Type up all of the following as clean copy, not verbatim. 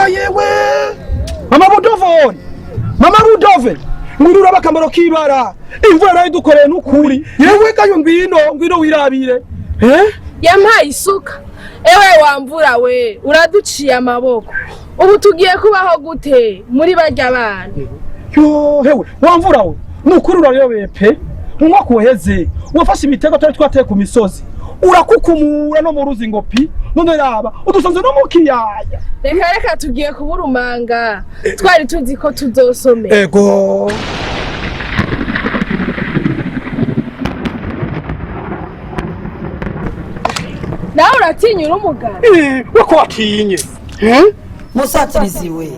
Yewe yewe, mama Budovoni, mama Rudove, ngwino urabe akamaro k'ibara imvura nayo idukoreye n'ukuri. Yewe gayo, ngwino, ngwino wirabire. Eh? Yampaye isuka. Ewe wamvura we, uraduciye amaboko. Ubu tugiye kubaho gute muri barya bana? Yo hewe, wamvura we, nukuri urayobeye pe. Mu mwaka uheze wafashe imitego twari twateye ku misozi, urakukumura no mu ruzi ngo pi. None raba udusanze no mu kiyaya. Reka reka, tugiye kubura umanga twari tuzi ko tuzosomera. Ego. Nawe uratinya urumugara. Eh, wako watinye? Eh? Musatirizi we,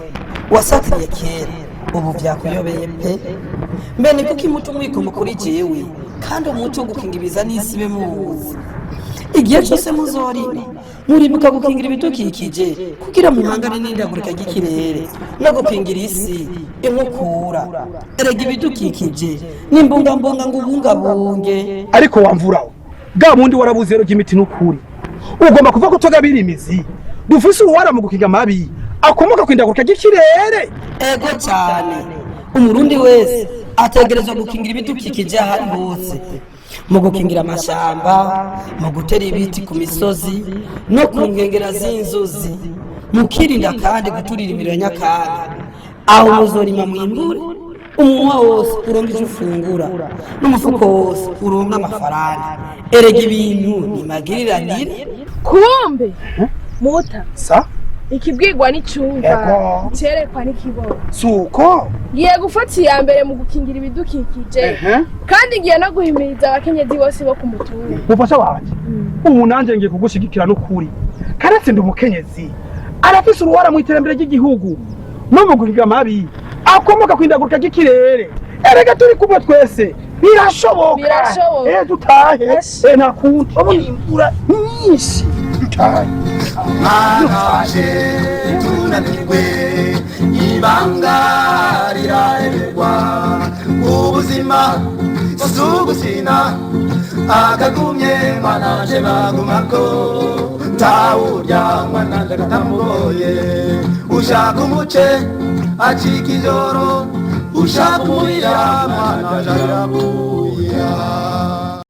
wasatiriye kera, ubu byakuyobeye pe. Mbe ni kuko imuti umwikomo kuri jewe, kandi umuti wo gukinga ibiza n'isibe muwuzi. Igihe cyose muzorima, muribuka gukingira ibidukikije kugira muhangane n'indagurika ry'ikirere no gukingira isi inkukura. Erega ibidukikije n'imbungambunga ngo ubungabunge. Ariko wamvura we, bwa bundi warabuze rero ry'imiti n'ukuri. Ugomba kuva ko tugabira imizi dufise uruhara mu gukinga amabi akomoka kwindagurika ry'ikirere. Ego cyane, umurundi wese ategerezwa gukingira ibidukikije aho ari hose, mu gukingira amashamba, mu gutera ibiti ku misozi no ku nkengera z'inzuzi, mukirinda kandi guturira imiriro ya nyakanga. Aho muzorima mwimbure, umunwa wose uronka icyo ufungura n'umufuko wose uronka amafaranga. Erega ibintu ni magiriranire. Kumbe muta Sa? Ikibwirwa n'icumva, Ego. icerekwa n'ikibona. Suko. Ngiye gufata iya mbere mu gukingira ibidukikije, kandi ngiye no guhimiriza abakenyezi bose bo ku mutumba. Mufasha wanje, ubu nanje ngiye kugushigikira n'ukuri. Karetse ndi umukenyezi arafise uruhara mu iterambere ry'igihugu no mu guhiga amabi akomoka kwindagurika ry'ikirere. Erega turi kumwe twese birashoboka. Birashoboka. Eh, dutahe. Asha. Eh, ntakundi, urabona imvura nyinshi, dutahe. Mwanaje tunanirwe, ibanga riraremerwa. Ubuzima si ugusina, akagumye mwananje bagumako, ntawurya mwananje katamugoye. Ushaka umuce acika ijoro, ushaka umurira mwananje arabuya.